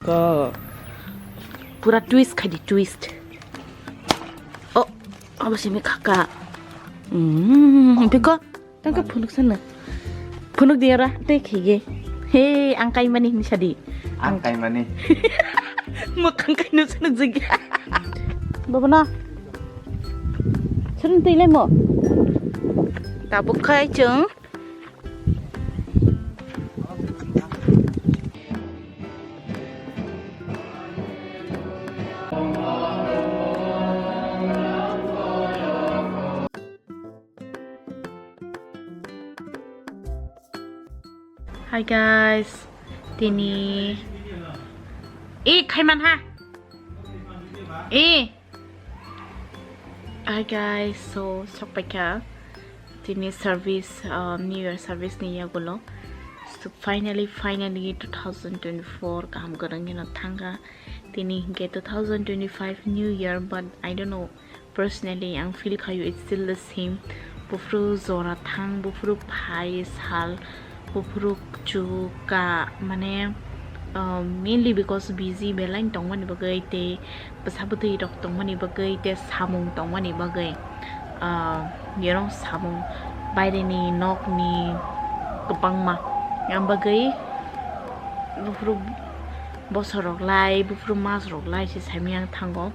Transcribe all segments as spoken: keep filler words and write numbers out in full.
Ko. Pura twist khai di, twist. Oh, abo simi khaka. Hmm, biko. Tangka phunuk sana. Phunuk di ora, tei khige. He, ang kai mani hinwi sadi. Ang kai mani. Mokang kai nuk sanuk jagi. Baba na. Sering tei lemo. Tabuk khai chwng. Hi guys, tini e khaiman ha e. Hi guys, so sokpaikha tini service, uh, New Year service ni yagulo. So finally, finally two thousand twenty-four kaham kwrwngwi no thangkha. Tini hinkhe two thousand twenty-five New Year, but I don't know, personally ang feel khayo it's still the same. Buphuru jora thang, buphuru phai sal, buphuru chuka, mane, uh, mainly because busy belai tongmani bagwi tei bwsa bwtwi rok tongmani bagwi tei samung tongmani bagwi, uh, you know, samung baireni nokni kwbangma. Ang bagwi buphuru bosor rok lai, buphuru mas rok lai se saimani ang thango.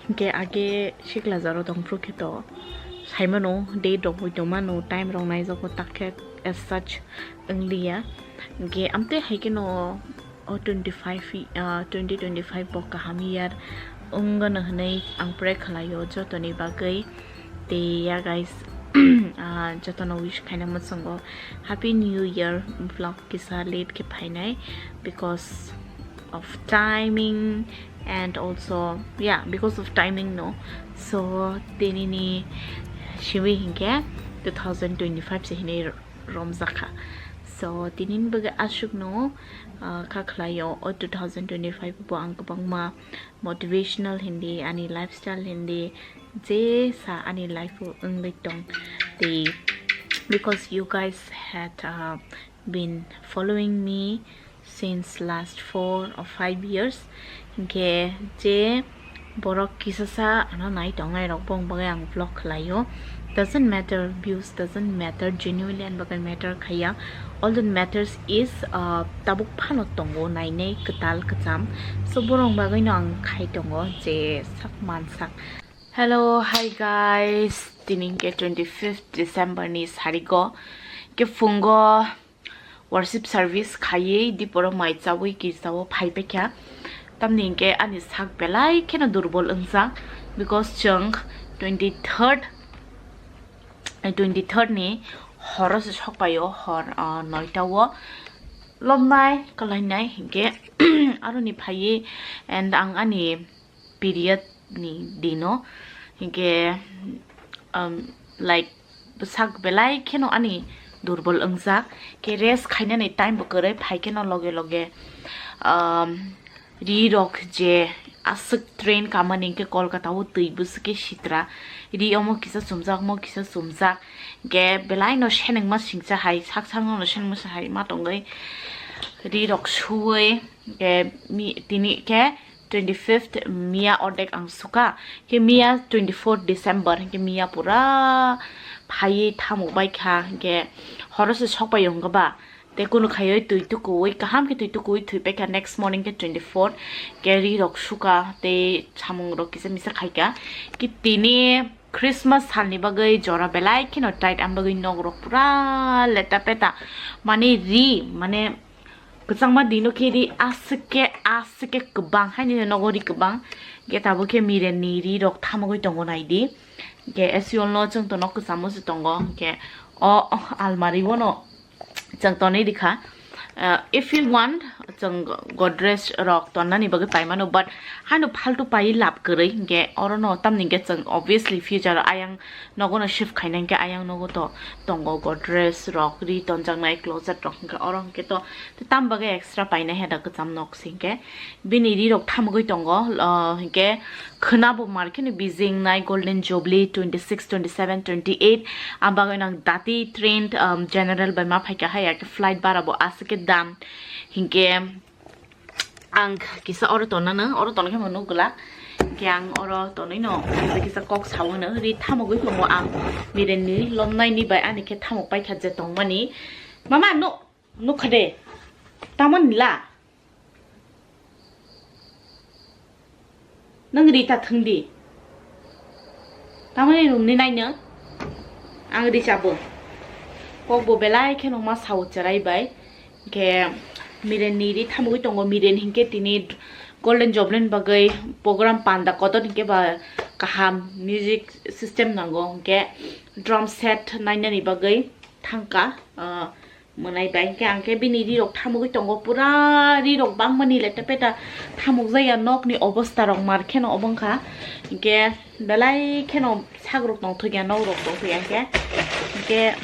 Hinkhe age sikla jaro tongphuru khe to saimano, date rok bo tongmano, time rok naijago, tak khe as such wngliya. Hinkhe amtwi hai kheno o twenty-five, ah, twenty twenty-five bo kaham year wngano hwnwi ang pray khlaio jotoni bagwi. Tei ya guys, ah, jotono wish khaina mwchungo Happy New Year. Vlog kisa late khe phainai because of timing and also, yeah, because of timing no. So tinini simi hinkhe two thousand twenty-five se hinwi romjakha. So tinini bagwi aswkno, ah, kha khlaio o two thousand twenty-five bo ang kwbangma motivational hindi, ani lifestyle hindi, je sa ani life o wngwi tong tei because you guys had, uh, been following me since last four or five years, hinkhe je borok kisasa ano nai tongnai rok bong bagwi ang vlog khlaio. Doesn't matter views, doesn't matter, genuinely ani bagwi matter khaiya. All that matters is, uh, tabuk phano tongo nainai kwtal kwcham. So borok bagwi no ang khai tongo je sak man sak. Hello, hi guys. Tini hinkhe twenty-fifth December ni sarigo. Ke phungo worship service khaiwi diporo mai chawi girjao phai paikha. Tamni hinkhe ani sak belai kheno durbol wngjak because chwng twenty-third, eh, twenty-third ni horo se sokpaio, hor, ah, noita o lobnai kalainai hinkhe aroni phaiwi and ang ani period ni dino hinkhe, um, like, bwsak belai kheno ani durbol wngjak, khe rest khainani time bo kwrwi, phai kheno loge loge, um, ri rok je aswk train kamani hinkhe Kolkata o twi bwswk khe sitra, ri omo kisa chumjak, omo kisa chumjak, hinkhe belai no senengma singcha hai, sak sak no senengma hai ma tongwi ri rok suwi, hinkhe mi-, tini khe twenty-fifth miya ordek ang suka, khe miya twenty-fourth December, khe miya pura phaiwi thamuk bai kha, khe horo se sokpai wngkha ba, tei kunu khaiwi twi tukuwi, kaham khe twi tukuwi thwi paikha, next morning khe twenty-four, khe ri rok suka tei samung rok kisa misa khaika, khe tini Christmas salni bagwi jora belai kheno tight, ang bagwi nok rok pura leta peta, mane ri, mane kwchangma dino khe ri aswk khe, aswk khe kwbang haino nogo ri kwbang. Khe tabuk khe mirenni ri rok thamogwi tongo naidi. Khe as you all know, chwng to nok kwchamo se tongo. Khe o, o almari o no chwng tonwi rikha. Uh, if you want, chwng Godrej rok tonnani bagwi paimano, but haino phaltu paiwi lab kwrwi. Khe oro no tamni khe chwng obviously future o ayang nogo no shift khaina hinkhe ayang nogo to tongo Godrej rok, ri tonjaknai closet rok, hinkhe oro hinkhe to tam bagwi extra paina heda kwcham nok se hinkhe bini ri rok thamgwi tongo, ah, hinkhe khwna bo mar kheno bijing nai Golden Jubilee twenty-six, twenty-seven, twenty-eight, ang bagwi nang dati train, um, general bai ma phaikha hai, ya khe flight bara bo aswk khe dam hinkhe Ang kisa oro tonana, oro tongna khe bo nuk glak. Khe ang oro tonwi no kisa kok sawi no ri thamogwi tongo ang. Miren ni lomnai ni bai ani khe thamok paikha je tongmani. Mama, nuk, nuk kha de. Tamon la. Nang ri ta thung di. Tamani nung ni nai no. Ang ri chabo. Kok bo belai khe no ma sao cherai bai. Khe miren ni ri thamogwi tongo, miren hinkhe tini Golden Jubilee ni bagwi program panda kotor hinkhe ba kaham music system nango hinkhe drum set nainani bagwi thangka. Ah, Mwnai bai hinkhe ang khe bini rirok thamogwi tongo, pura rirok bangmani leta peta thamokjaya, nokni obostarok mar kheno obo wngkha. Hinkhe belai kheno sakrok tongthokya, nokrok tongthokya hinkhe. Hinkhe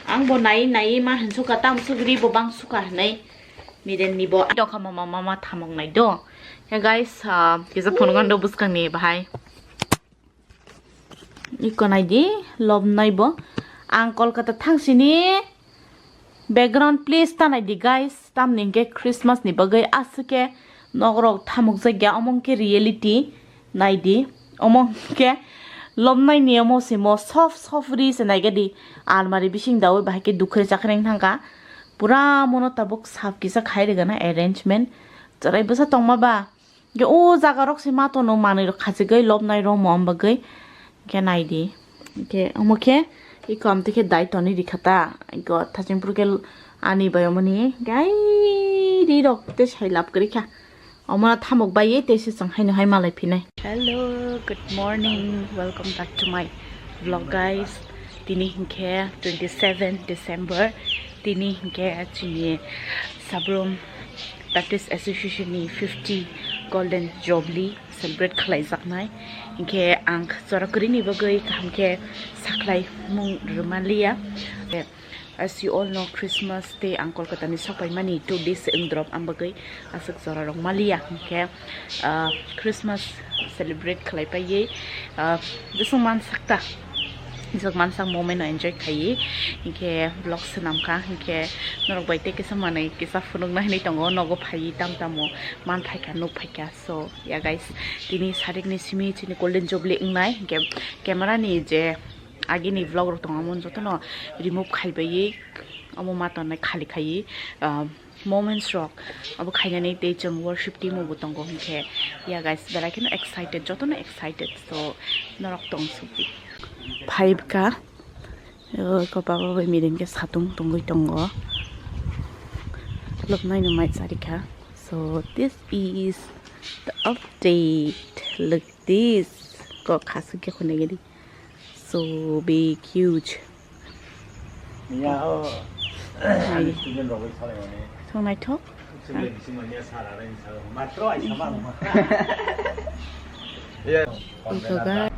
ang bo naiwi naiwi ma hinsukha, tamsuk ri bo bangsukha hinwi miren ni bo. Dongkha mama, mama thamok nai do. Ya guys, ah, kisa phone gando bwskang ni bahai. Iko naidi, lobnai bo. Ang Kolkata thangsini background please ta naidi guys. Tamni hinkhe Christmas ni bagwi aswk khe nokrok thamukjakya, omo hinkhe reality naidi. Omo hinkhe lobnai ni omo simo soft soft ri se naigadi almari bising daui bahai khe dukhre chakhre wng thangkha. Pura mono tabuk sap kisa khai rwgana arrangement. Chwrai bwsa tongma ba. Hingke o jaga rok se ma tono manui rok khachigwi lobnai rok mo bagwi hingke naidi hingke omo khe iko amtwi khe dai tonwi rikha ta iko thaching phuru khe ani bai omo ni gai ri rok tei sai lab kwrwi kha omo no thamok bai tei se chwng haino hai malai phinai. Hello, good morning, welcome back to my vlog guys. Tini hingke twenty seven December, tini hingke chini Sabrum Baptist Association ni fifty Golden Jubilee celebrate khlaijaknai. Hinkhe ang chora kwrwini bagwi kaham khe sakhlai mung rwmaliya. As you all know, Christmas tei ang Kolkata ni sokpaimani two days wng drop, ang bagwi aswk chora rok maliya. Hinkhe, ah, Christmas celebrate khlai paiwi, ah, bwswk mansak ta. Jok mansak moment no enjoy khaiwi, hinkhe vlog swnam kha, hinkhe norok bai tei kisa manwi kisa phunukna hinwi tongo, nogo phaiwi tam tamo man phaikha, nuk phaikha. So, yeah guys, tini sarik ni simi chini Golden Jubilee wngnai, hinkhe camera ni je agini vlog rok tongo, amon jotono remove khai baiwi, omo ma tongnai khali khaiwi, ah, moments rok abo khainani tei chwng worship team bo tongo hinkhe ya guys belai kheno excited, jotono excited, so norok tong sukdi. Five ka, ko baba bai mirin khe satung tongwi tongo, lobnai no mai charikha, so this is the update, look this, ko khasuk khe khunai gedi. So big, huge. Ya, oh. Hai. Ani student rok bai salai mani. Thong naithok. Student sima niya sara rai sa. Matro ai sama ma. Ya. Iko ga.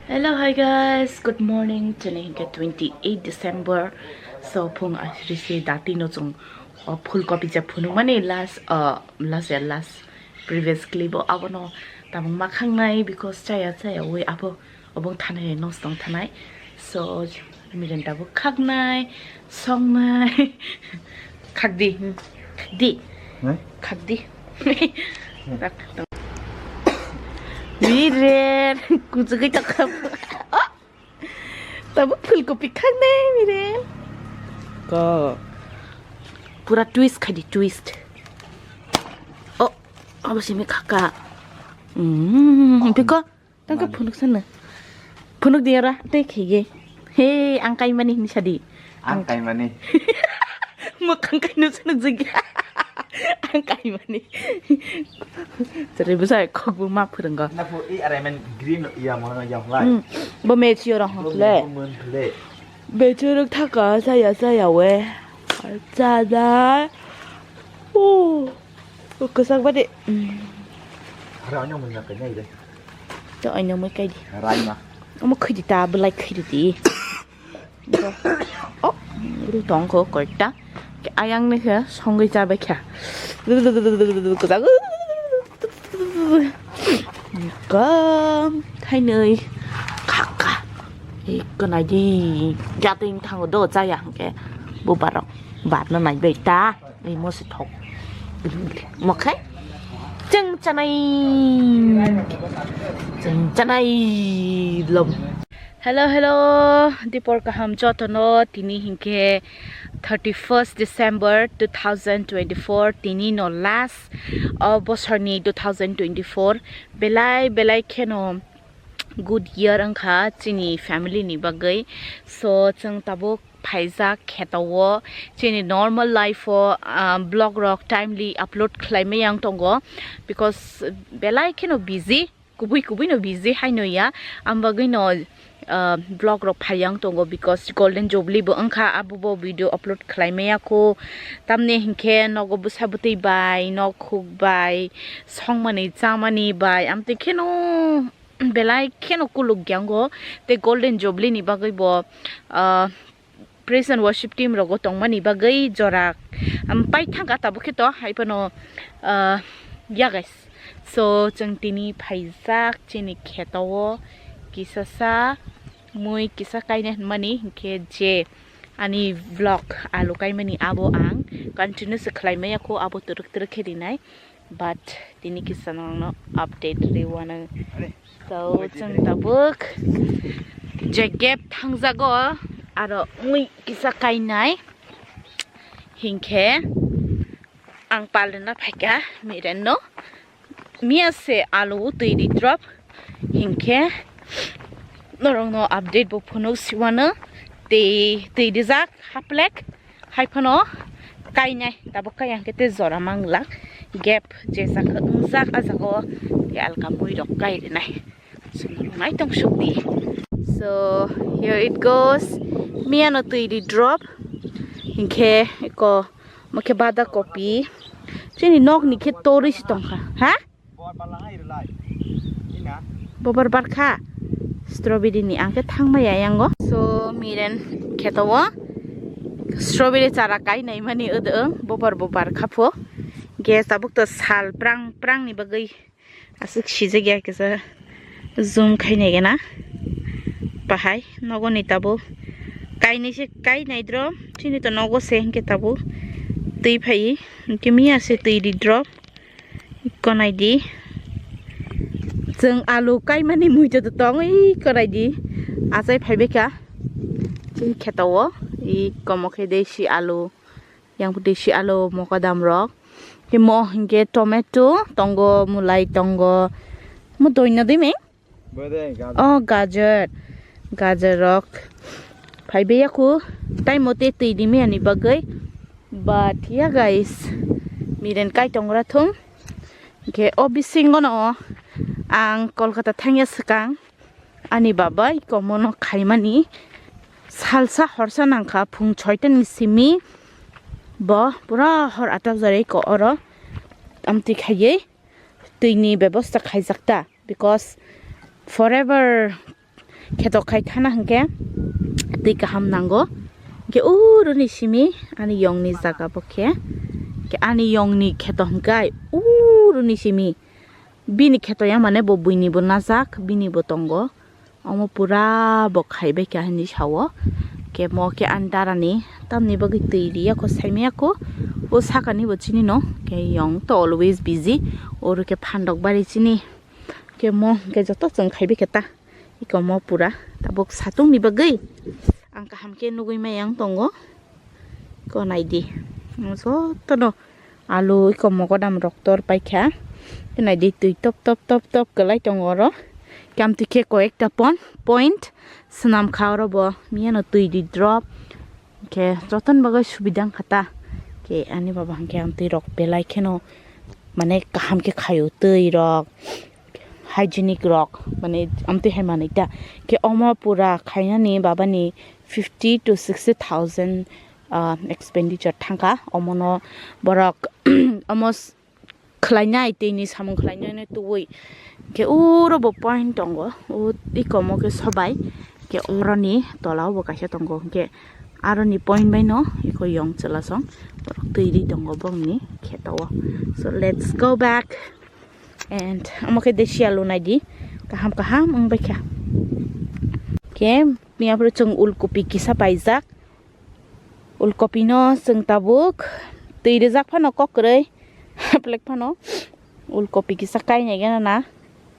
Hello, hi guys, good morning. Chini hingke twenty eight December. So phung asri se dati no chung, o, phul kopi cha phunuk mani last, uh, last ya last previous clip o abono tabung ma khangnai because chaya chaya wi abo obong thanai nos tong thanai. So miren tabuk khaknai, songnai. Khakdi, hmm, khakdi. Nai? Khakdi. Miren, kuchugui tokha. Tabuk phulkopi khaknai miren. Ko. Pura twist khadi, twist. Oh, abo simi khaka. Hmm, biko. Tangka phunuk sana. Phunuk dia ra, tei khege. He, ang kaimani hinwi sadi. Ang kaimani. Mwkhang kaino phunuk jagi. Ang kaimani. Chwrai bwsa khokbo ma phwrwngo. Na phu i aremen green ya mo ya lai. Hmm. Bo mechio rong hokle. Bo mon le. Mechio rok thaka saya saya we. Cha da. Oh. Kwchak bade. Hara anya mun na kanya ide. To aino mui kai di. Raima. Omo khidi ta belai khidi di. Oh, ru tong ko koita. Ayang ne kha songwi cha bai kha. Kwchak. Kam thainwi. Khaka. Ikko naidi, jatwi thango do chaya hwnkhe bubarok barna naibai ta, imo se thok. Mokhe chwng chanai, chwng chanai lom. Hello, hello, dipor kaham jotono, tini hinkhe thirty-first December two thousand twenty-four, tini no last o bosor ni two thousand twenty-four, belai belai kheno good year wngkha chini family ni bagwi. So chwng tabuk phaijak kheto o, chini normal life o, ah, vlog rok timely upload khlai maya wng tongo, because belai kheno busy, kubui kubui no busy haino ya, ang bagwi no, ah, vlog rok phai yang tongo, because Golden Jubilee bo wngkha, abo bo video upload khlai maya kho, tamni hinkhe nogo bwsa bwtwi bai, nok huk bai, songmani chamani bai, amtwi kheno belai kheno kuluk yango, tei Golden Jubilee ni bagwi bo, ah, praise and worship team rogo tongmani bagwi jora, um, pai thangkha tabuk khe to, hai phano, ah, ya guys. So chwng tini phaijak chini kheto o kisa sa mui kisa kaina hinmani hinkhe je ani vlog alu kaimani abo ang continue se khlai maya kho, abo twrwk twrwk khe rinai. But tini kisa nangno update riwano. So chwng tabuk je gap thangjago aro mui kisa kainai hinkhe ang palina phaikha Miren no. Miya se alu twi ri drop hinkhe norokno update bo phunuk siwano tei twi rijak haplek. Hai phano kainai, tabuk kai ang khe tei jora manglak. Gap je jagao wngjak, a jagao tei alka mui rok kai rinai. Chwng rwnai tong suk di. So here it goes. Miya no twi ri drop. Hinkhe eko mokhe bada kopi. Chini nok ni khe torwi si tongkha. Ha? Bobar barkha. Strawberry ni ang khe thangmaya yango. So Miren kheto o strawberry chara kainai mani odo wng, bobar bobar kha pho. Gas tabuk to sal prang prang ni bagwi aswk sijak ya kisa zoom khainai gana. Pahai nogo ni tabuk kainai se kainai dro, chini to nogo se hinkhe tabuk twi phai hinkhe miya se twi ri drop. Ikko naidi. Chwng alu kaimani muitu tong, ikko naidi. Achai phaibaikha. Chini kheto o. Ikko mokhe desi alu. Yang desi alu mokadam rok. Tei mo hinkhe tomato tongo, mulai tongo. Mo doino dime? Bwdeng, gajar. Oh, gajar. Gajar rok. Phaibai yaku. Time mote twi dimi ani bagwi. But yeah guys, Miren kai tongra thung. Ke o bisingo no ang Kolkata thangya swkang. Ani babai komono khaimani salsa horsa nangkha phung soita ni simi. Bo pura hor atak jare ko oro. Amtwi khaiye. Twini bebosta khaijak ta, because forever kheto khai thana hinkhe twi kaham nango. Hinkhe uruni simi ani yongni jaga bo khe, hinkhe ani yongni kheto hinkhe ai uruni simi bini kheto ya mane bo buini bo najak, bini bo tongo. Omo pura bo khaibai kha hinwi sao. Khe mo khe ani darani tamni bagwi twi riya kho, saimaya kho. O sakani bo chini no khe yong to always busy. Oro khe phandok bari chini. Khe mo khe joto chwng khaibai khe ta. Iko mo pura tabuk satung ni bagwi ang kaham khe nugwi maya wng tongo. Ko naidi. Mo joto no Alu iko mogodam rok tor paikha. Naidi twi top top top top kwlai tongo oro. Kamtwi khe koyekta pon point swnam kha oro bo. Miyano twi di drop. Khe joton bagwi subida wngkha ta. Khe ani baba hwnkhe amtwi rok belai kheno mane kaham khe khaio twi rok. Hygienic rok mane amtwi hai manwi ta. Khe omo pura khainani babani fifty to sixty thousand, ah, expenditure thangkha. Omono borok omo s-, khlainai, twini samung khlainani tubui. Khe uro bo point tongo, o tikomo khe sobai. Khe oroni tolao bo kaisa tongo. Khe aroni point baino iko yong chwlasong borok twi ri tongo bongni kheto o. So let's go back. And omo khe desi alu naidi, kaham kaham wngbaikha. Khe Miya phuru chwng ulkopi kisa paijak. Ulkopi no chwng tabuk twi rijak phano kok kwrwi. Haplek phano ulkopi kisa kainai gana na.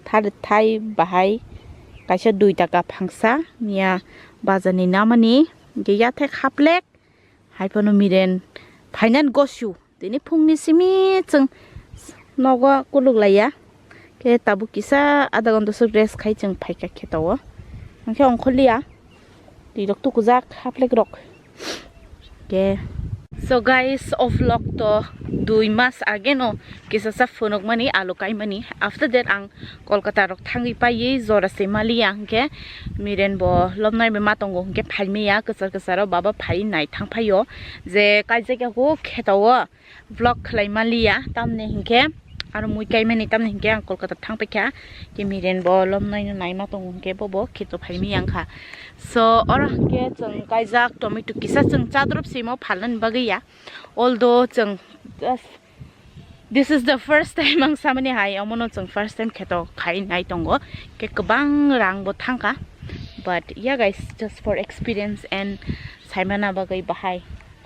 Thari thai bahai kaisa dui taka phangsa miya bazar ni namani. Hwnkhe yathek haplek. Hai phano miren phainan gosio. Tini phungni simi chwng nogo kuluk laiya. Khe tabuk kisa adha ghonta swk rest khai chwng phaikha kheto o. Hwnkhe ongkhorliya. Twi rok tukujak haplek rok. Khe. So guys, o vlog to dui mas age no kisa sa phunukmani alu kaimani. After that ang Kolkata rok thangwi paiwi jora se maliya hwnkhe miren bo lobnai bai ma tongo hwnkhe phaimaya kwchar kwcharo baba phai nai thang phaio je kaijak ya khe kheto o vlog khlai maliya tamni hwnkhe aro mui kaimani tamni hwnkhe ang Kolkata thang paikha khe miren bo lobnai no naima tongo hwnkhe bobo kheto phaimaya wngkha. So oro hwnkhe chwng kaijak tomato kisa chwng chadrop simo phalnani bagwi ya, although chwng just This is the first time ang samani hai, omono chwng first time kheto khai nai tongo, khe kwbang rang bo thangkha, but yeah guys, just for experience and saimana bagwi bahai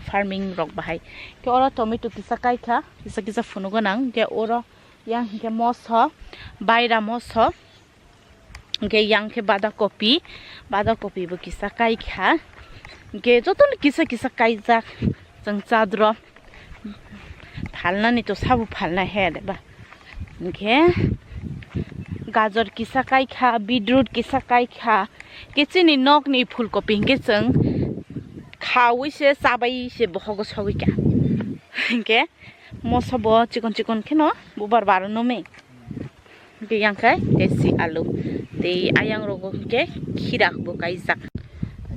farming rok bahai. Khe oro tomato kisa kaikha, kisa kisa phunuk gwnang, khe oro yang hwnkhe moso, baira moso. Hwnkhe yang khe bada kopi, bada kopi bo kisa kaikha. Hwnkhe jotono kisa kisa kaijak chwng chadro. Phalnani to sabo phalna he de ba. Hwnkhe gajor kisa kaikha, beetroot kisa kaikha. Khe chini nokni phulkopi hwnkhe chwng khaui se chabai se bohogo sogwi kha. Hwnkhe moso bo chikon chikon kheno bubar baro nome. Hwnkhe yang khe desi alu. Tei ayang rogo hwnkhe khira bo kaijak.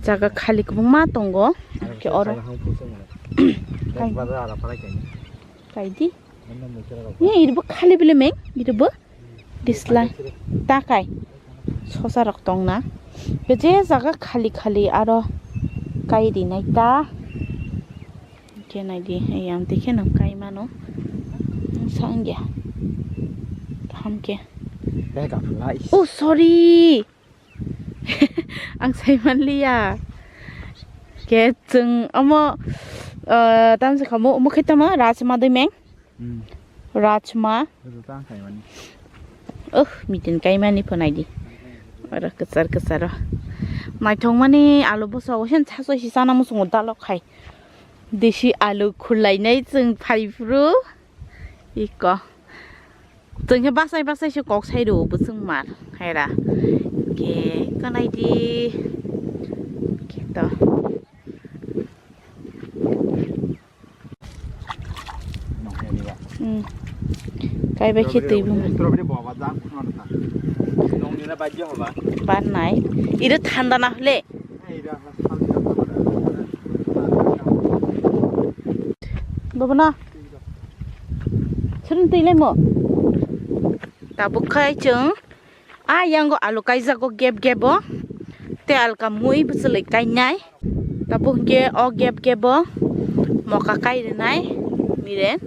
Jaga khali kwbangma tongo. Hwnkhe oro. Kaidi. Ni iribo khali bile meng, iribo. Dislike. Ta kai. Sosa rok tongna. Khe je jaga khali khali aro kai rinai ta. Hwnkhe naidi, yang twi kheno kai mano. Wngsa wngya. Kaham khe. Bega phalai. Oh, sorry. Ang sai manliya. Khe chwng omo, ah, tamsa khamu, omo khe tamo rajma dwi meng. Hmm. Rajma. Rwtang khaimani. Oh, mitin kaimani pho naidi. Oro kwchar kwcharo. Naithokmani alu bwsa o sen chaso si chana muchungo dalok khai. Desi alu khurlainai chwng phaiphuru. Iko. Chwng khe bachai bachai se kok sai rwo bwswng mar. Haira. Khe kanaidi. Khe to. Hmm. Kaibai khe twi bwma. Strawberry boba jang khuna ta. Nongni na bajjo hoba. Barnai. Iro thanda na hole. Bobo na. Sering twi lemo. Tabuk khai chwng. Ah, yango alu kaijago gap gap o. Tei alka mui bwchwlwi kainai. Tabuk hwnkhe o gap gap o moka kai rwnai. Miren.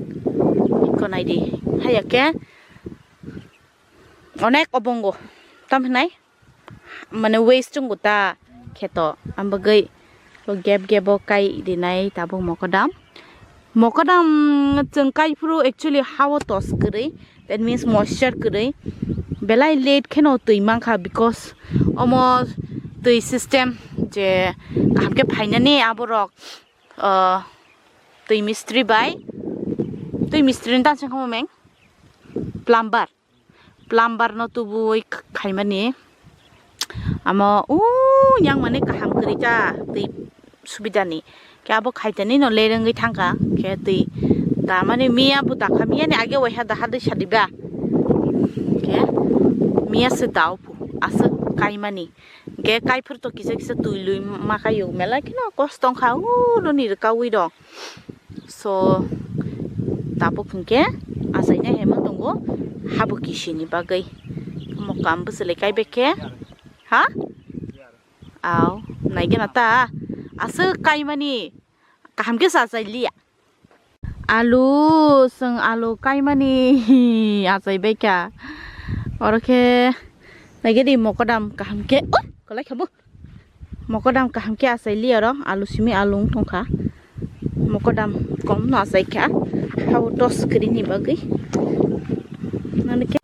Iko naidi. Haiya khe onek obongo. Tam hinai? Mane waste chungo ta kheto. Ambagwi o gap gap o kai rinai tabuk mokodam. Mokodam chwng kaiphuru actually ha-o tos kwrwi, that means moisture kwrwi. Belai late kheno twi mankha because omo twi system je kaham khe phainani aborok, ah, twi mistri bai, twi mistri ni ta chwng kha meng plumber. Plumber no tubui khaimani. Amo u yang mani kaham kwrwi ta twi subida ni. Khe abo khaitani no lerengwi thangkha. Khe twi da mani miya bo dakha, miya ni age waiha daha dwi sadiba. Khe miya se dao phu aswk kaimani. Khe kaiphur to kisa kisa twi lui ma kaio mela kheno kosto wngkha u roni rwkaui rok. So, tabuk hwnkhe achaina hema tongo habo kisini bagwi. Mokam bwswlwi kaibe khe. Ha? Aw, naigena ta. Aswk kaimani. Kaham khe sa achai liya. Alu, chwng alu kaimani achai baikha. Oro khe naigedi mokodam kaham khe. Oi, kwlai kha bo. Mokodam kaham khe achai liya oro, alu simi alu wng tongkha. Mokodam kom no achai kha, habo toss kwrwini bagwi. Nani khe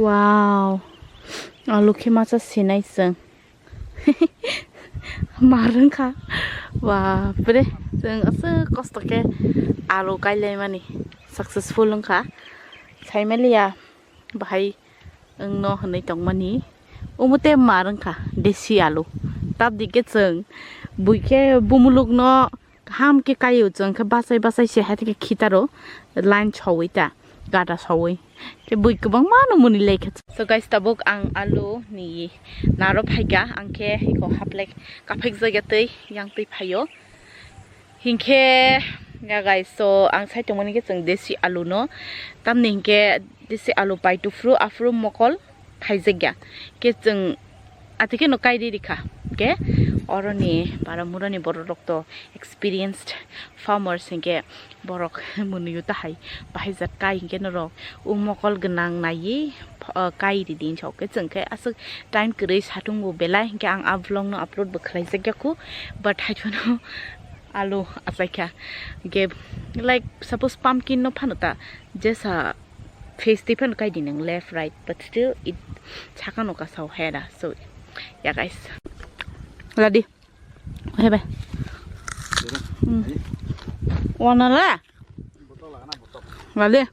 Wow, alu khe masa sinai chwng. Mar wngkha. Bapre, chwng aswk kosto khe alu kailaimani successful wngkha. Saimaliya bahai wngno hwnwi tongmani. Omo tei mar wngkha desi alu. Tabdi khe chwng buikhe bumulukno kaham khe kaio, chwng khe bachai bachai se hai khe khitaro line sawi ta gada sawi khe bui kwbangma no muni lai kha. So guys, tabuk ang alu ni naro phaikha, ang khe hiko haplek kaphek jaga twi yang twi phaio. Hinkhe ya guys, so ang sai tongmani khe chwng desi alu no, tamni hinkhe desi alu pai tufru afru mokol khaijakya. Khe chwng ati kheno kairi rikha. Khe oroni Baramurani borok rok to experienced farmers hinkhe borok mwnwio tahai bahaijak kai hinkhe norok o mokol gwnang naiwi, uh, kai ridi hinwi sawi khe chwng khe aswk time kwrwi satung bo belai hinkhe ang a vlog no upload bo khlaijakya khu, but haiphano alu achaikha hinkhe, like, suppose pumpkin no phano ta jesa face twi phano kai di nang left right, but still it sakano kasao hera. So yeah guys, ladi. Hebe. Hmm. Wana la. Ladi.